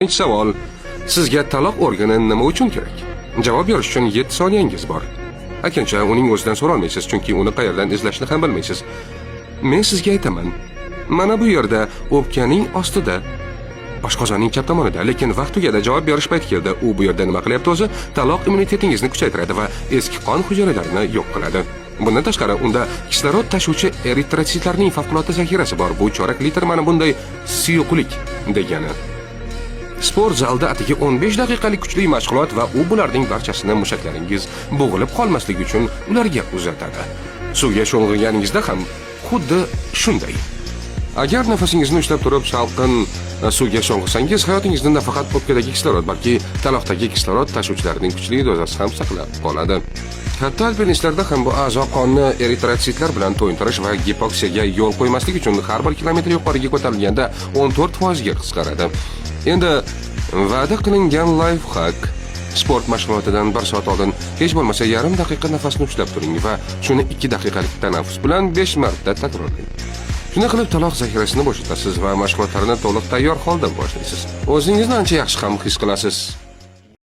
Birinchi savol. Sizga taloq organi nima uchun kerak? Javob berish uchun 7 soniyangiz bor. Aksincha, uning o'zidan so'rolmaysiz, chunki uni qayerdan izlashni ham bilmaysiz. Men sizga aytaman. Mana bu yerda, o'pkaning ostida, oshqozonning chap tomonida, lekin vaqt tugadi, javob berish payti keldi. U bu yerda nima qilyapti o'zi? Taloq immunitetingizni kuchaytiradi va eski qon hujayralarini yo'q qiladi. Bundan tashqari, unda kislorod tashuvchi eritrotsitlarning favqulodda zaxirasi bor. Bu chorak litr mana bunday suyuqlik degani. Sport zalda atigi 15 daqiqalik kuchli mashg'ulot va u bularning barchasini mushaklaringiz bo'g'ilib qolmasligi uchun ularga uzatadi. Suvga sho'ng'iganingizda ham xuddi shunday. Agar nafasingizni ushlab turib salqin suvga sho'ng'isangiz, hayotingizni nafaqat o'pkadagi kislorod, balki taloqdagi kislorod tashuvchilarining kuchli dozasi ham saqlab qoladi. Hatto alpinistlarda ham bu a'zo qonni eritrotsitlar bilan to'yintirish va gipoksiyaga yo'l qo'ymaslik uchun har bir kilometr yuqoriga ko'tarilganda 14% ga qisqaradi. Endi va'da qilingan лайфхак. Sport mashg'ulotidan 1 soat oldin hech bo'lmasa yarim daqiqa nafasni ushlab turing va shuni 2 daqiqalik tanaffus bilan 5 marta takrorlang. Shunday qilib taloq zaxirasini bo'shatasiz va mashg'ulotlarni to'liq tayyor holda boshlaysiz. O'zingizni ancha yaxshi ham his qilasiz.